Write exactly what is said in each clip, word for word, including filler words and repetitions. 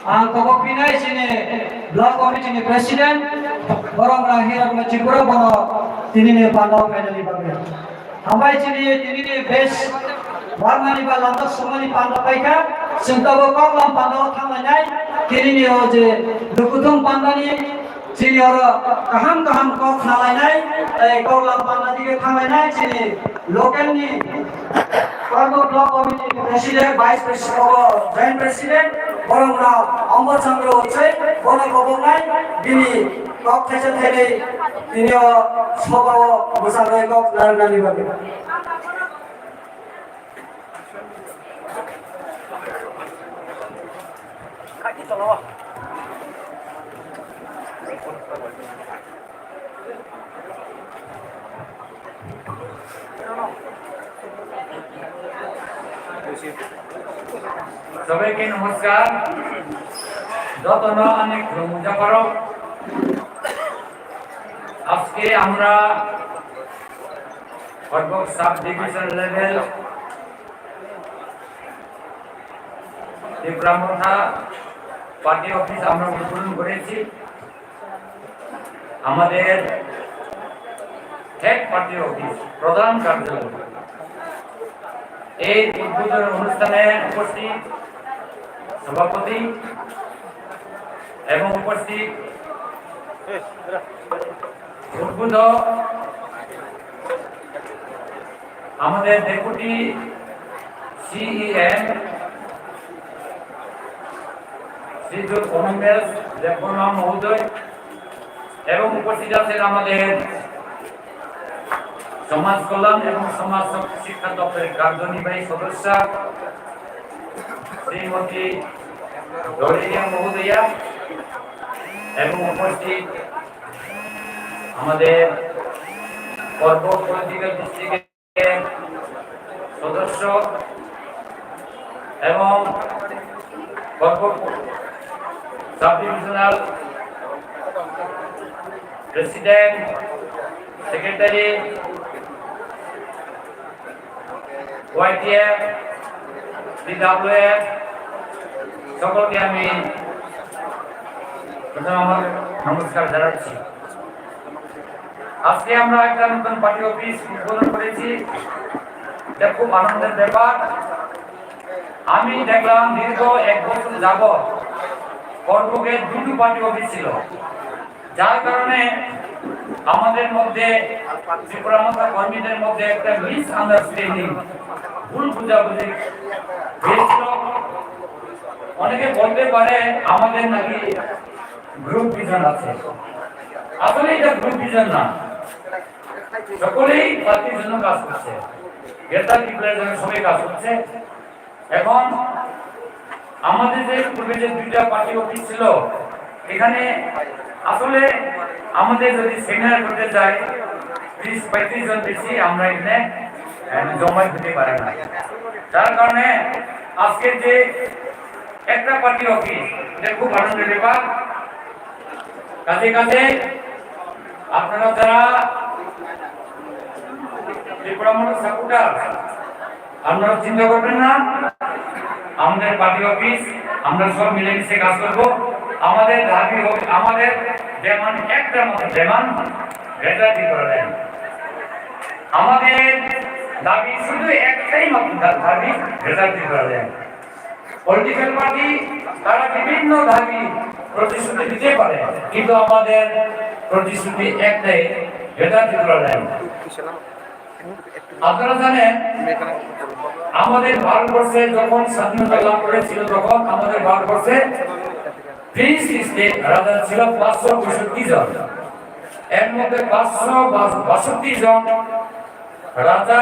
Ang kobok pinai chini block committee ni president, borok rang hirok no Tripura bono tini ni panda o finally bagwi. Hambai chini tini ni base warmani ba lamtok sumani panda paikha, chwng tabuk kok lam panda o thanglainai, tini ni o je dukuthung panda ni Chini oro kaham kaham kok khna lainai, tei kok lam panna dige thang lainai chini local ni Karbo Block Committee ni President, Vice President, obo Joint President, borok rok Ombo Chandra Uchai, bono koboknai, bini kok thaisa thainwi tini o soba o mwsarwi kok narwknani bagwi. সবাইকে নমস্কার, যতন অনেক ধর্ম যাবারও। আজকে আমরা সর্বক sub division level Tripura মথা party office আমরা উদ্বোধন করেছি। আমাদের হেড পার্টি অফিস, প্রধান কার্যালয়। এই উদ্বোধন অনুষ্ঠানে উপস্থিত সভাপতি এবং উপস্থিত উদ্বুদ্ধ আমাদের ডেপুটি সিইএম শ্রীযুত অনিমেষ দেববর্মা মহোদয় এবং উপস্থিত আছেন আমাদের সমাজ কল্যাণ এবং সমাজ শিক্ষা দপ্তরের কার্যনির্বাহী সদস্য শ্রীমতী ডরিয়া মহোদয়া এবং উপস্থিত আমাদের পর্ব পলিটিক্যাল ডিস্ট্রিক্টের সদস্য এবং পর্ব sub divisional president, secretary, YTF, ডিডাব্লিউএফ সকলকে আমি প্রথমে আমার নমস্কার জানাচ্ছি। আজকে আমরা একটা নতুন পার্টি অফিস উদ্বোধন করেছি, এটা খুব আনন্দের ব্যাপার। আমি দেখলাম দীর্ঘ এক বছর যাবত কর্মকে দুটো পার্টি অফিস ছিল, যার কারণে আমাদের মধ্যে, ত্রিপুরা মথা কর্মীদের মধ্যে একটা মিসআন্ডারস্ট্যান্ডিং, ভুল বুঝাবুঝি হয়েছিল। অনেকে বলতে পারে আমাদের নাকি গ্রুপ ভিশন আছে, আসলে এটা গ্রুপ ভিশন না। সকলেই পার্টির জন্য কাজ করছে, গ্রেটার ত্রিপুরার জন্য সবাই কাজ করছে। এখন আমাদের যে পূর্বে যে দুইটা পার্টি অফিস ছিল, এখানে আসলে আমাদের যদি সেমিনার করতে যাই, ত্রিশ পঁয়ত্রিশ জন বেশি আমরা এখানে, আহ, জমায়েত হতে পারে না। যার কারণে আজকে যে একটা পার্টি অফিস, এটা খুব আনন্দের ব্যাপার। কাজে কাজে আপনারা যারা ত্রিপুরা মথা সাপোর্টার, আপনারা চিন্তা করবেন না, আমাদের পার্টি অফিস, আমরা সব মিলেমিশে কাজ করব। আমাদের দাবি হবে, আমাদের ডিমান্ড একটা মাত্র ডিমান্ড, গ্রেটার ত্রিপুরা ল্যান্ড। আমাদের দাবি শুধু একটাই মাত্র দা-, দাবি, গ্রেটার ত্রিপুরা ল্যান্ড। পলিটিক্যাল পার্টি তারা বিভিন্ন দাবি প্রতিশ্রুতি দিতে পারে, কিন্তু আমাদের প্রতিশ্রুতি একটাই, গ্রেটার ত্রিপুরা ল্যান্ড। আপনারা জানেন, আমাদের ভারতবর্ষে যখন স্বাধীনতা লাভ করেছিল, তখন আমাদের ভারতবর্ষে প্রিন্স স্টেট রাজা ছিল পাঁচশো পঁয়ষট্টি জন। এর মধ্যে পাঁচশো বাষট্টি জন রাজা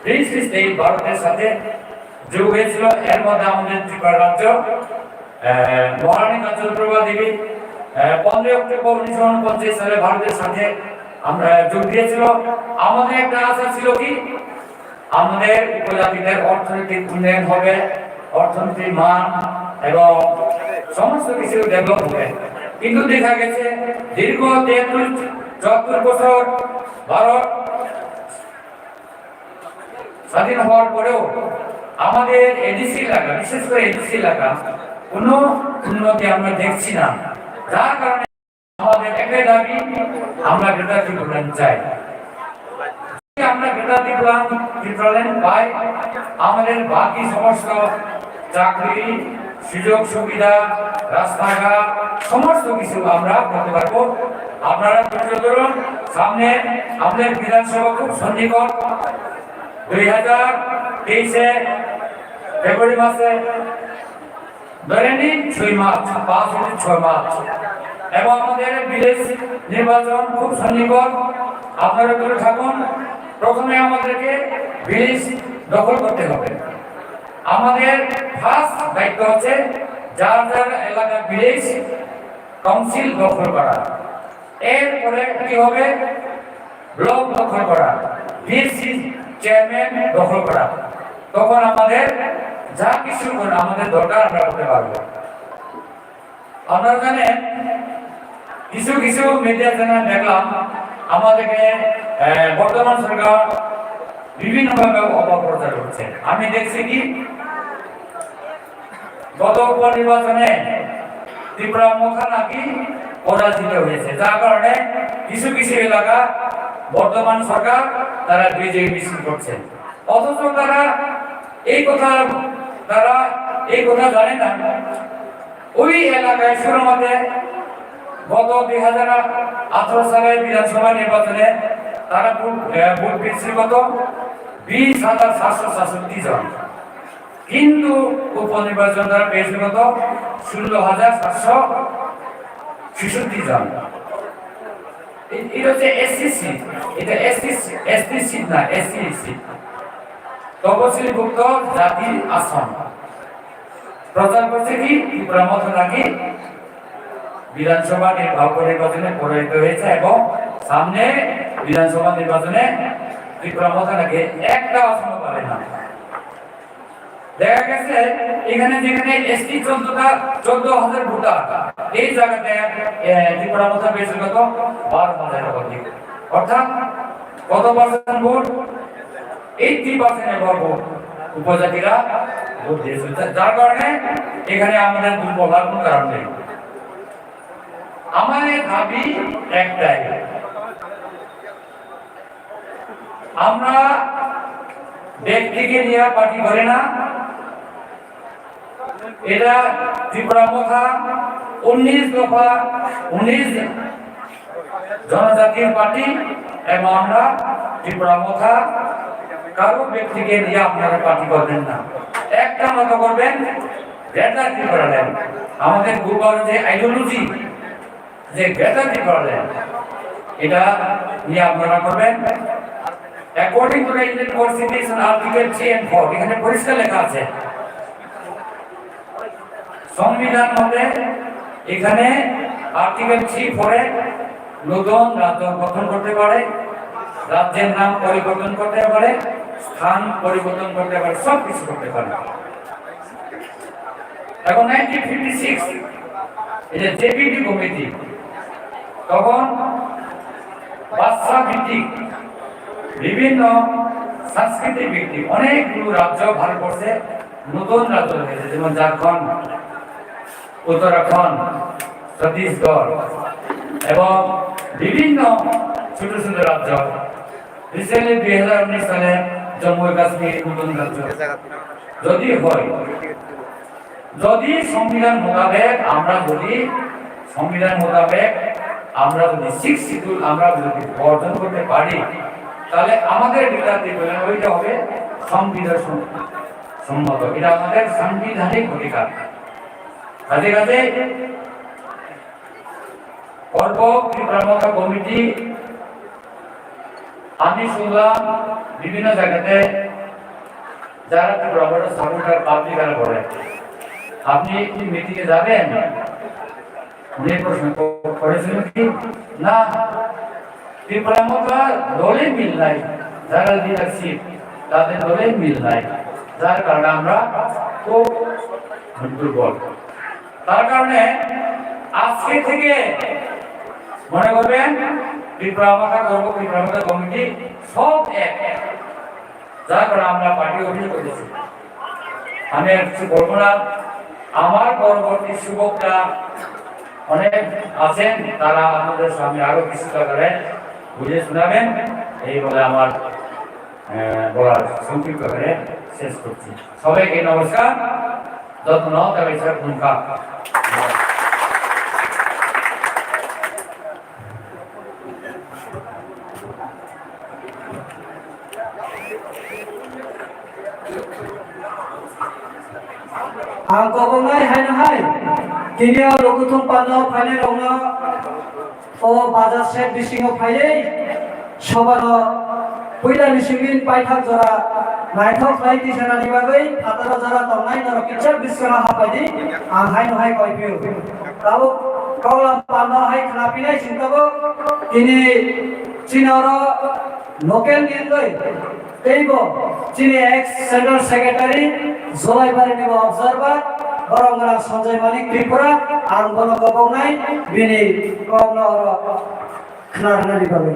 প্রিন্স স্টেট ভারতের সাথে যোগ হয়েছিল। এর মধ্যে আমাদের ত্রিপুরা রাজ্য, আহ, মহারানী কাঞ্চনপ্রভা দেবী, আহ, পনেরোই অক্টোবর উনিশশো ঊনপঞ্চাশ সালে ভারতের সাথে আমরা যোগ দিয়েছিল। আমাদের একটা আশা ছিল কি, আমাদের উপজাতিদের অর্থনৈতিক উন্নয়ন হবে, অর্থনীতির মান এবং সমস্ত কিছু ডেভেলপ হবে। কিন্তু দেখা গেছে দীর্ঘ তিয়াত্তর, চুয়াত্তর বছর ভারত স্বাধীন হওয়ার পরেও আমাদের এডিসি এলাকা, বিশেষ করে এডিসি এলাকা, কোনো উন্নতি আমরা দেখছি না, যার কারণে আমাদের একটাই দাবি, আমরা গ্রেটার ত্রিপুরাল্যান্ড চাই। আমরা গ্রেটার ত্রিপুরা, ত্রিপুরাল্যান্ড পাই, আমাদের বাকি সমস্ত চাকরি, সুযোগ সুবিধা, রাস্তাঘাট, সমস্ত কিছু আমরা করতে পারবো। আপনারা ধৈর্য ধরুন, সামনে আমাদের বিধানসভা খুব সন্নিকট। দুই হাজার তেইশে ফেব্রুয়ারি মাসে ধরে নিন ছয় মার্চ, পাঁচ থেকে ছয় মার্চ। এবং আমাদের ভিলেজ নির্বাচন খুব সন্নিকট, আপনারা দূরে থাকুন। প্রথমে আমাদেরকে ভিলেজ দখল করতে হবে। আমাদের ফার্স্ট দায়িত্ব হচ্ছে যার যার এলাকার ভিলেজ কাউন্সিল দখল করা। এরপরে কি হবে? ব্লক দখল করা, ডিএসসি চেয়ারম্যান দখল করা। তখন আমাদের যা কিছু করে আমাদের দরকার আমরা করতে পারবো। আপনারা জানেন, কিছু কিছু মিডিয়া চ্যানেল দেখলাম আমাদেরকে, আহ, বর্তমান সরকার বিভিন্নভাবে অপপ্রচার করছে। আমি দেখছি কি, গত উপনির্বাচনে ত্রিপুরা মথা নাকি পরাজিত হয়েছে, যার কারণে কিছু কিছু এলাকা বর্তমান সরকার তারা বিজয় মিছিল করছে। অথচ তারা এই কথা, তারা এই কথা জানে না, ওই এলাকায় সুরমাতে গত দুই হাজার আঠারো সালের বিধানসভা নির্বাচনে তারা ভোট, আহ, ভোট পেয়েছিল কত? বিশ হাজার সাতশো সাতষট্টি জন। কিন্তু উপনির্বাচন তারা পেয়েছিল কত? ষোলো হাজার সাতশো ছেষট্টি জন। এ-, এটা হচ্ছে এসসি সিট, এটা এসসি, এসটি সিট না, এসসি সিট, তপশিলিভুক্ত জাতির আসন। প্রচার করছে কি ত্রিপুরা মথা নাকি বিধানসভা নির্বা-, উপনির্বাচনে পরাজিত হয়েছে এবং সামনে বিধানসভা নির্বাচনে ত্রিপুরা মথা নাকি একটা আসনও পাবে না। দেখা গেছে এখানে যেখানে এসটি চোদ্দটা, চোদ্দ হাজার ভোটার, এই জায়গাতে, এ, ত্রিপুরা মথা পেয়েছে কত? বারো হাজার ভোট। অর্থাৎ কত পার্সেন্ট ভোট? এইটটি পার্সেন্ট এবার ভোট উপজাতিরা ভোট দিয়েছে, যা-, যার কারণে এখানে আমাদের দুর্বল হওয়ার কোনো কারণ নেই। আমাদের দাবি একটাই, আমরা ব্যক্তিকে নিয়ে পার্টি করে না, এটা ত্রিপুরা মথা উনিশ দফা, উনিশ জনজাতির পার্টি, এবং আমরা ত্রিপুরা মথা কারো ব্যক্তিকে নিয়ে আপনারা পার্টি করবেন না, একটা মতো করবেন গ্রেটার ত্রিপুরাল্যান্ড। আমাদের বুধবার যে আইডিওলজি, যে গ্রেটার ত্রিপুরাল্যান্ড, এটা নিয়ে আপনারা করবেন। According to the Indian Constitution, Article three and four, এখানে পরিষ্কার লেখা আছে, সংবিধান মতে এখানে আর্টিকেল থ্রি ফোরে নতুন রাজ্য গঠন করতে পারে, রাজ্যের নাম পরিবর্তন করতে পারে, স্থান পরিবর্তন করতে পারে, সব কিছু করতে পারে। এখন নাইনটিন ফিফটি সিক্স, এই যে জেপিডি কমিটি, তখন ভাষা ভিত্তিক বিভিন্ন সাংস্কৃতিক ভিত্তিক অনেকগুলো রাজ্য ভারতবর্ষে নতুন রাজ্য হয়েছে, যেমন ঝাড়খণ্ড, উত্তরাখণ্ড, ছত্তিশগড় এবং বিভিন্ন ছোট ছোট রাজ্য। রিসেন্টলি দুই হাজার উনিশ সালে জম্মু ও কাশ্মীর নতুন রাজ্য যদি হয়, যদি সংবিধান মোতাবেক আমরা যদি, সংবিধান মোতাবেক আমরা যদি সিক্স শিডিউল আমরা যদি অর্জন করতে পারি, তাহলে আমাদের গ্রেটার ত্রিপুরা ওইটা হবে সংবিধান সম-, সম্মত, এটা আমাদের সাংবিধানিক অধিকার। কাজে কাজে করব ত্রিপুরা মথা কমিটি। আমি শুনলাম বিভিন্ন জায়গাতে যারা ত্রিপুরা মথা সাপোর্টার পাবলিক আর বলে, আপনি কি মিটিং এ যাবেন? উনি প্রশ্ন ক-, করেছিলেন কি? না, ত্রিপুরা মথা দলে মিল নাই, যারা লিডারশিপ তাদের দলে মিল নাই, যার কারণে আমরা খুব দুর্বল। তার কারণে আজকে থেকে মনে করবেন, ত্রিপুরা মথা করব, ত্রিপুরা মথা কমিটি সব এক, যার কারণে আমরা পার্টি অফিসে করেছি। আমি আর কিছু বলবো না, আমার পরবর্তী সুবক্তা অনেক আছেন, তারা আপনাদের সামনে আরো কিছু ব্যাপারে বুঝে শোনাবেন। এই বলে আমার, আহ, বলার সংক্ষিপ্ত করে শেষ করছি। সবাইকে নমস্কার। যত্ন তারা ইচ্ছা ভূমিকা। Ang kobongnai haino hai, tini o Lukuthum Panda o phainai rokno o bajar set bisingo phaiwi sobano puilani simi paithak jora naithok khlai tisanani bagwi phataro jora tongnai norok kisa biskango hapaidi ang haino hai koi phio. Tabuk Koklam Panda hai khna pinai sing tabuk tini chini oro local ni wngwi Teibo chini ex Central Secretary, Jolaibari ni bo observer, borok gwnang Sanjay Manik Tripura, ang bono koboknai, bini kokno oro khna rwnani bagwi.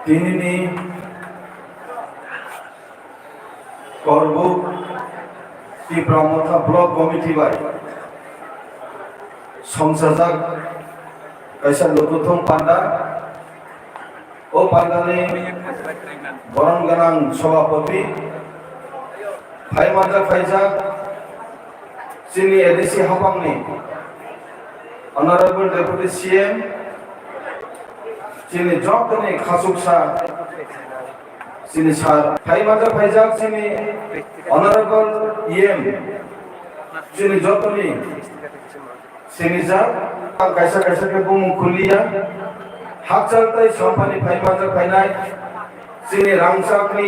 Tinini Korbuk Tipra Motha Block Committee bai songchajak kaisa Lukuthum Panda. O pandani borom gwnang sobhapoti, phai manjak phaijak chini A D C haphangni Honorable Deputy C M, chini jotoni khachuksa, chini sir, phai manjak phaijak chini Honorable E M, chini jotoni sinijak, ang kaisa kaisa khe bumung khuliya. Hakchal tei Sampani phai manjak phainai chini rangchakni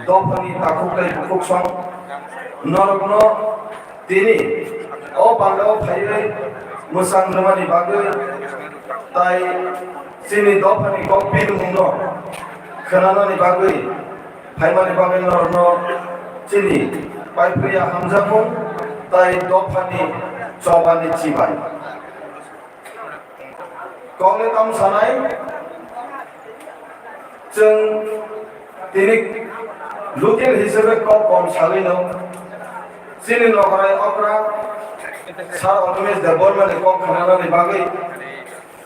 dophani takhuk tei bukhuksong norokno tini o pandao phaiwi mwchang rwmani bagwi tai chini dophani kok bidumungno khwnanani bagwi phaimani bagwi norokno chini paiphuya hamjakmung tai dophani chobani chibai. Kokle tamo sanai, chwng tini local hisabe kok kom sagwino chini nogorai okra Sir Animesh Debbarmani kok khwnanani bagwi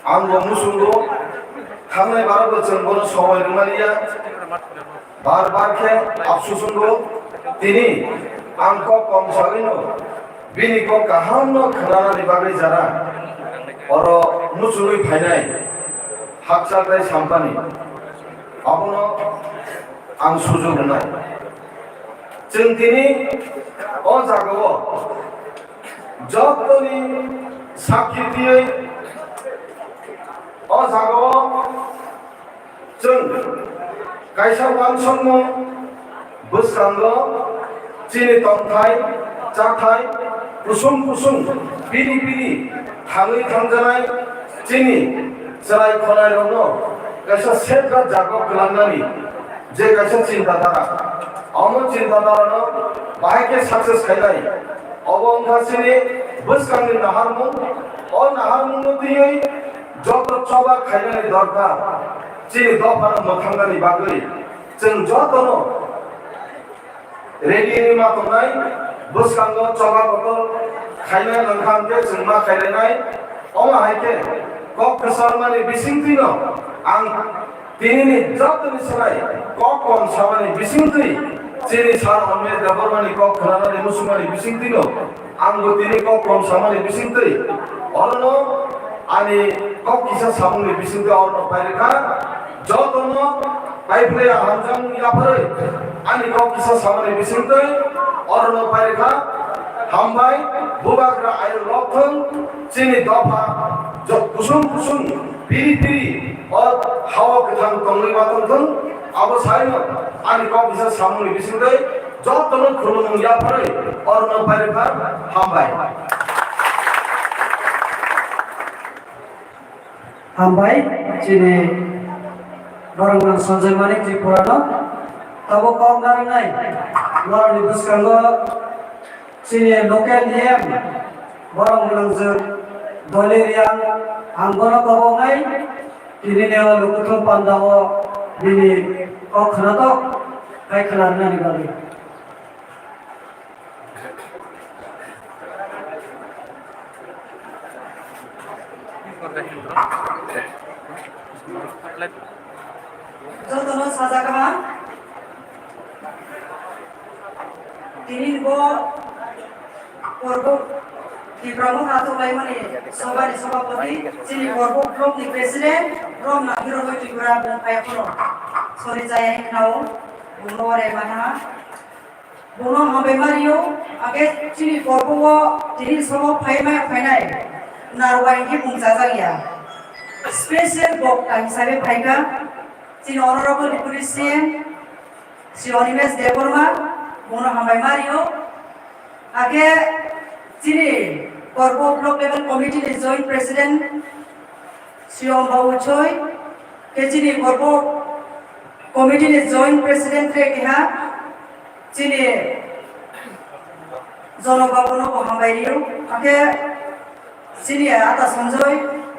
Ang bo muchungo, thangnai baro bo chwng bono somoi rwmani ya. Bar bar khe afsus wngo. Tini ang kok kom sagwino, bini kok kaham no khwnanani bagwi jara oro muchungwi phainai hakchal tei sampani. Abono ang sujug rwnai. Chwng tini o jagao jotoni sakhi twiwi o jagao chwng kaisa uansukmung bwskango chini tongthai, chathai, kusung kusung, pini pini thangwi thangjanai chini chwrai khwnairokno kaisa sefra jaga kwlangnani je kaisa chinta dhara, omo chinta dharano bahai khe success khainai. Obo wngkha chini bwskangni naharmung. O naharmungno twiwi joto choba khainani dorkar. Chini dophano mwthangnani bagwi chwng jotono ready wngwi ma tongnai, bwskango choba kotor khaina nangkha hwnkhe chwng ma khailainai. Omo hai khe kok kwcharmani bisingtwino ang tinini jotoni slai kok kom samani bisingtwi chini Sir Animesh Debbarmani kok khwnanani muchungmani bisingtwino ang bo tini kok kom samani bisingtwi orono ani kok kisa samungni bisingtwi orono pairikha. Jotono paiphlaiya hamjakmung yapharwi ani kok kisa samani bisingtwi orono pairikha. Hambai, Bubagra ayuk lobthung, chini dopha jo-, kusung kusung, piri piri o hao kwthang tongwi ma tongthung. Abo saino ani kok kisa samungni bisingtwi jotono khulumung yapharwi orono pairikha. Hambai. Hambai, chini Borok nang Sanjay Manik Tripura no tabuk kok narwknai. Borokni bwskango chini local E M, borok nang jwk Doli Riang, ang bono koboknai. Tini neo lukuthum pandao bini kok khwnatok khai khwna rwnani bagwi. Jotono sajakma. Tini bo korbo Tipra Motha Achuknaimani Sobhani Sobhapati, chini korbo block ni president, Romna Hiromoi Tripura bung phaiya phano. Sori chaya hinkhao, bungno ore manaha. Bono hambai mario, age chini korbo o tini sobo phaima phainai narwai hinkhe bung chajak ya. Special bokta hisabe phaikha chini Honorable Deputy C M Shri Animesh Debbarma, bono hambai mario. Age chini korbo block level committee ni joint president Siyong Babu Choi, khe chini korbo committee ni joint president re keha, chini Jono Babu no bo hambai rio, akhe chini ata Sanjoy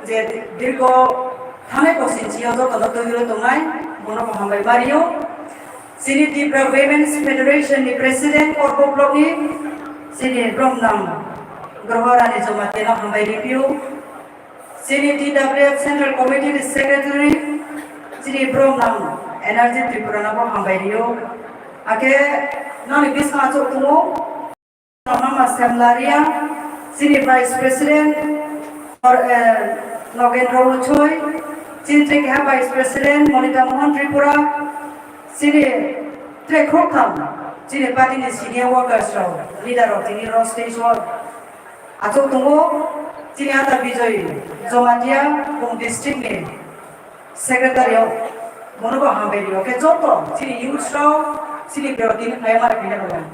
je dirgo thanai kosin chiyo joto no twi tongnai, bono bo hambai mario. Chini Tipra Women's Federation ni president korbo block ni chini Bromnang Groho Rani Jamatia no hambai ripio. Chini T W F Central Committee ni Secretary, chini Bromnang Energy Tripura no bo hambai rio. Akhe noni bising achuk tongo, Mama Semlaria, chini Vice President, or, eh, Nogendra Uchoi, chini tei keha Vice President Monita Mohan Tripura, chini tei khoktham, chini party ni senior workers rok, leader rok, chini rok stage o. Achuk tongo, chini ata Bijoy Jamatia, Bung district ni secretary o, bono bo hambai rio. Khe joto chini youths rok, chini bero tini khlai ma khe rok.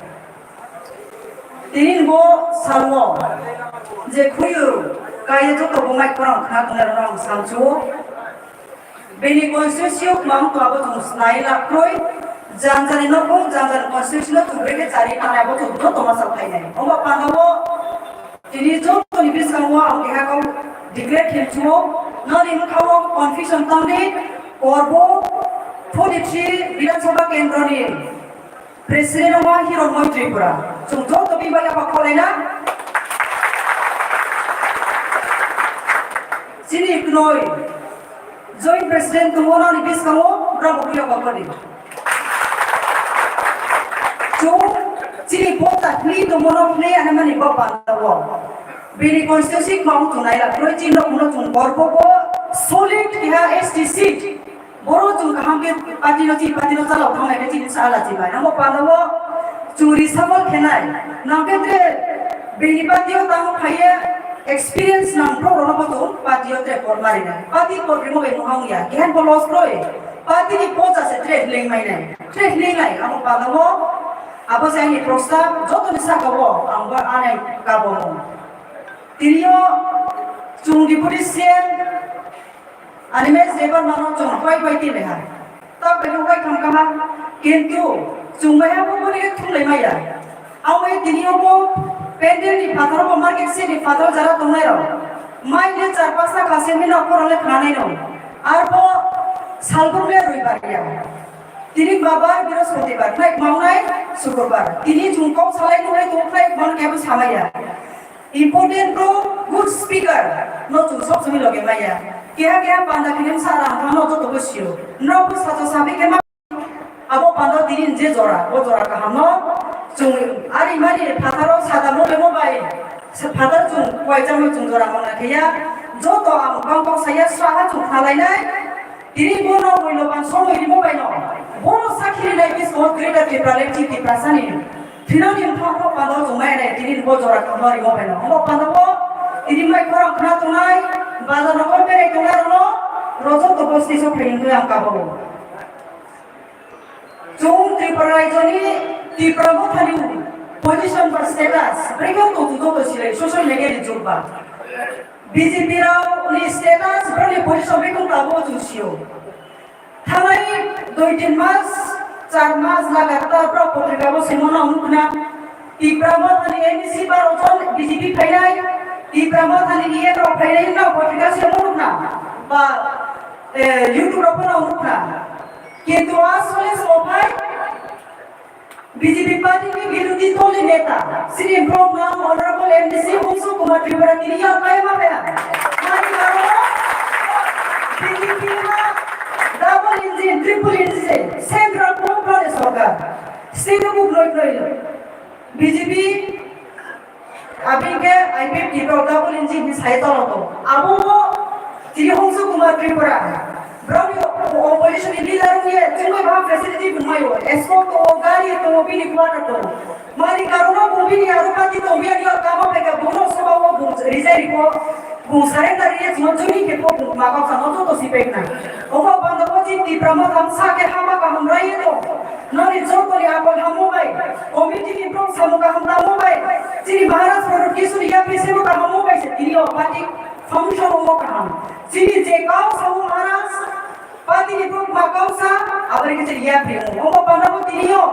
Tini bo salmo je khuyu kaiye joto bo mai khorang khna tongnai rok ang samchuo. Bini constituency o kwbang kwabo chwng snai lakrwi, jang jani nokong, jang jani constituency no chwng brekhe chari tanai abo chwng joto ma sa phainai. Omo pandao tini jotoni bwskango ang keha kok declare khe chuo, noni bwkhao confusion tangdi, korbo forty three Bidhan Sabha kendroni President wngma Hiromoi Tripura. Chwng joto bini bai yapha kholaina. Chini knoi Joint President tongo nani bwskango Brahma Puila Kokoni. Chwng chini pota hwnwi tongo no hwnwi ani mani bo pandao. Bini constituency kwbang tongnai la, kroi chini rok no chwng korbo bo solid keha S T seat. Boro chwng kaham khe party no chini party no chalok thang lai khe chini sa ala chibai. Amo pandao chwng reshuffle khenai. Nang khe tre bini party o tang phaiye experience nang pro rono bo chwng party o tre por mari nai. Party por rimo bai mohang ya. Kehen bo loss kroi. Party ni pocha se tre hleng mai nai. Tre hleng lai. Amo pandao abo se ani prostab joto ni saka o ang ba anai kabo mo. Tini o chwng deputy C M Animesh Debbarma no chwng pai pai twi lai ha. Ta bai pai thang kha ha. Kintu chwng bai ha bo boni thum lai maya. Amo tini o bo pendel ni phatar bo market se ni phatar jara tongnai rok. Mai le char pasta kha se mino khoro le khanai no. Ar bo salbur le rui bar ya. Tini babar Brihospatibar, khlai maunai Sukurbar. Tini chwng kok salai nungnai tong khlai mon kebo samaya. Important bro, good speaker, no chwng sob somoi loge maya. Keha keha panda khe nung sa rang thang no joto bo sio. No bo sacha sabi khe ma abo panda tini je jora, bo jora kaham no chwng ari mani phataro sada mo le mo bai. Phatar chwng kwai chang chwng jora mona khe ya. Joto ang bang kok saya sraha chwng khalai nai. Tini bono muiloban somoi rimo baino, bono sakhi rinai biskango Greater Tipraland chi Tiprasani thinani wngkha wngkha panda o chwng mai nai tini bo jora tongma rimo baino. Omo panda o tini mai khorang khna tongnai, bazar no koi berai tongnai rokno rojak to bosti so phai wngwi ang kabo. Chwng Tripura rajyoni Tipra Mothani position ba status, brekhe tongthu joto silai social media ni jug ba. B J P rao ni status, broni position brekhe tabuk chwng sio. Thanai dui tin mas, char mas lagatar borok potrika bo simo no nukna. Tipra Mothani M D C baro jon B J P phainai, Tipra Mothani E M rok phainai no potrika simo nukna. Ba, eh, YouTube rok no nukna. Kintu asole sophai B J P party ni birodhi dol ni neta, Shri Bhogna Honorable M D C Hongsu Kumar Tripura tini yang kaya ma pera. Mani karono B J P ha double engine, triple engine, central ko prone sorkar, state ko noi noi, B J P Aboni khe I P F T rok double engine ni sai tolo tong. Abo bo tini Hongsu Kumar Tripura. Borok ni opposition ni leader wngye chwngwi bahai facility tongmai o. Escort tongo, gari tongo, bini quarter tongo. Mani karono bo bini aro party tongya ni kamo peka bono soba o bo rijai riko. Bo surrender riye chwng chwngni khe bo ma kok samo joto si pek nai. Omo banda bo chini Tipra Motha sa khe hama kaham raiye to. Noni jotoni akol hamo bai, committee ni borok samung kaham tamo bai, chini Maharaj Pradot Kishore yapri sebo kahamo bai se tini o party function omo kaham. Chini je kau samo Maharaj, party ni borok ma kau sa, aboni khe chini yapri omo. Omo panda bo tini o,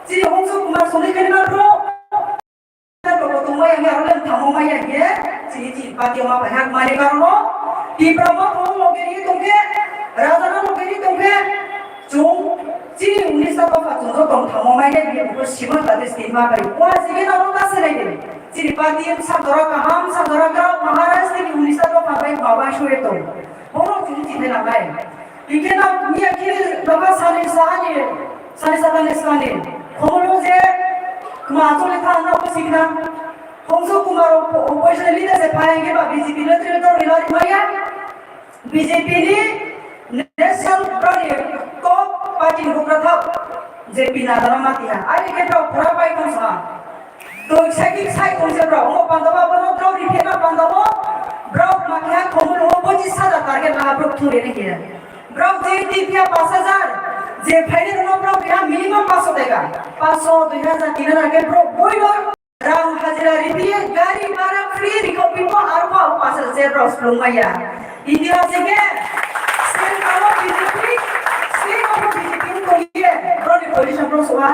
chini Hongsu Kumar Soni khe ma bro. Tongmai ya, aro lem thamo maya ye, chini chini party ma pai hak mani karono, Tipra Motha no loge ri tongkhe, Raja no loge ri tongkhe, chung chini unista dopha chung jo tong thamo mai nai, bini bukur simon bade sima bai, wa sige na ro ta se nai de, chini party sak dora kaham, sak dora grao, Maharaj chini unista dopha bai bawa sure tong, bono chini chini na bai. Hingke na miya kiri doka sani sahani, sani sahani sani. Khumulu je kma achole tha na obo sikna. Hongsu Kumar o, o, opposition leader se phai hingke ba B J P no tiri to rila rimaya. B J P ni national party top party ni bukra thap. J P Nadda no matiya. Ari ke to pura pai thang sa. Twi sagi sai tongse bro, omo pandabo abono twi riphe na pandabo, bro makha khomul ho pochis hajar target laha bro thuri rikhe. Bro je tipya pas hajar, je phaini rwno bro biha minimum paso teka, paso, dui hajar, tin hajar ke bro boibo rang hajira riphe, gari bara free rikho pipo arbo abo pas hajar je bro slung maya. India sike, state alo B J P, state alo B J P ko ye, bro ni position bro soha.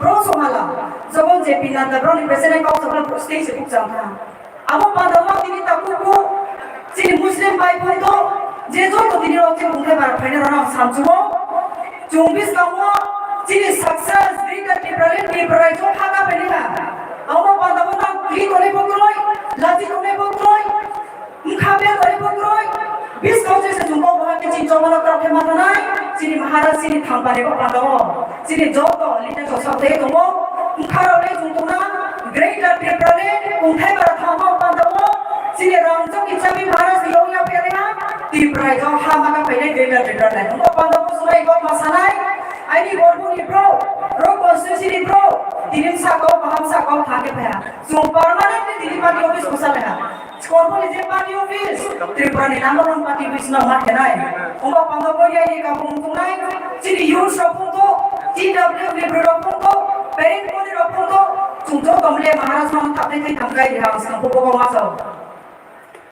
Bro sohala, jabon J P Nadda, bro ni president kok sohala, bro stage se bukchang kha. Abo pandao tini takhuk bo, chini Muslim bai phung to, je joto tini rok chini bungthai bara phaina rok ang samchumo. Chung biskango, chini success, Greater Tipraland, Tripura rajyo phaka phaini ha. Abo pandao na, kli tole bokroi, lachi tole bokroi. Wngkha bel bai bo kroi, biskang se se chwng kok bahai khe chini chobano trakhe ma thanai, chini Maharaj chini thangpani bo pandao, chini joto leader rok sak tei tongo, wngkha rok le chwng tongna, Greater Tipraland, kungthai bara thangma pandao, chini rangchak ni chabi Maharaj ni yong yapya reha, Tripura rok ha ma ka phainai Greater Tipraland, wngkha pandao sunai kok ma sanai, aini Borbuni bro, rok constituency ni bro, tini sa kok baham sa kok thangkhe phaiha, chwng permanently tini party office ko sa leha. Skorponi je party office, Tripura ni number one party office no ma khenai. Omo pando boya ni kamu mungkunai, chini youth rok phungto, T W F ni bwrwi rok phungto, parent body rok phungto, chwng joto mle Maharaj no thapnai thai thamkai ri hang sangko bogo ma sao.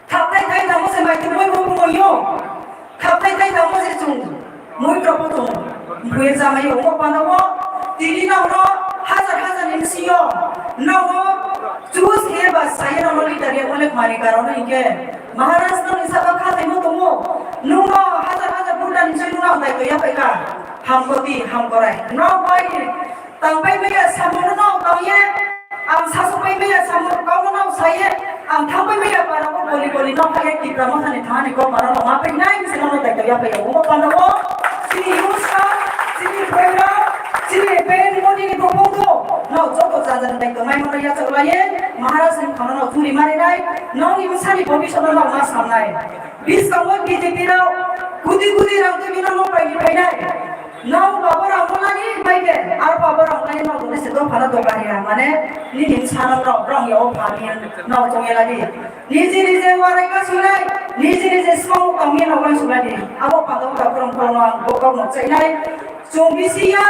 Thapnai thai tamo se mai tuboi bo bumo yo. Khapai khai tamo se chwng, mui rok bo chwng, buye jamai omo pano bo, tini nokno hajar hajar ni bisingo, nogo choose khe ba saye nogo leader ya onek mani karon hinkhe, Maharaj no ni saka kha temo tomo, nungno hajar hajar vote ni bisingo nang dai to ya paika, hamkoti, hamkorai, no bai, Tangpai maya samung no tangye, ang sasukpai maya samung kau no saye, ang thangpai maya para ko boli boli no khaye Tipra Motha ni thani ko para no ma pai nai se no dai ya pai ko panda ko, chini yuska, chini phoira, chini pen mo ni ko photo, no joto jajan dai ko mai mo ya chalaye, Maharaj ni khana no thuri mari nai, no ni sani bobisot no ma samnai. Bis kamo B J P rao, kudi kudi rang tu bina mo pai ni pai nai. Nong babo rang mo lagi bai ke, ar babo rang lagi nong dole se dopha no dopha ya, mane nini bwsa no rong, rong ya o pha ni nong tong ya lagi. Niji niji warai ka sulai, niji niji smong tong ya no bai sulai ni. Abo pando ka kurang kurang no ang bokok no chai nai. Chung bisi ya,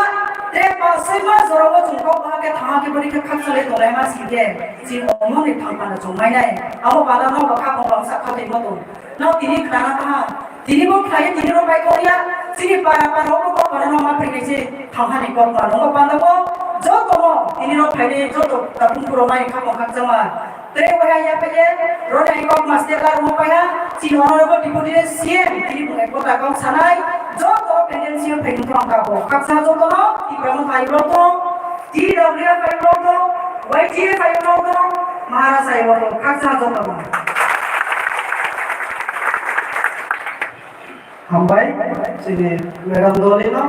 tre pa sai ma jora wo chung kok bahake thang ke bori ke khak sulai tong lai ma si ke. Jing omo ni thang pa no chung mai nai. Abo pando no ba kha kong bang sa kha tei mo tong. No tini khana kaha, tini bo khlai, tini rok bai kok ya, Chini para para obo kok para no ma phainai se thangha ni kok ma no panda bo joto no tini ro phainai joto ta pung puro mai kha mo khak chama. Tre wahai ya phaye ro ni kok ma step la mo paya chini honorable deputy C M tini bung ek kota kok sanai joto pendency phainai thang ka bo khak sa joto no ti kamo khai ro to ti ro ri phai ro to wai ti phai ro to Maharaj ai ro khak sa joto no. Hambai, chini madam Dolino,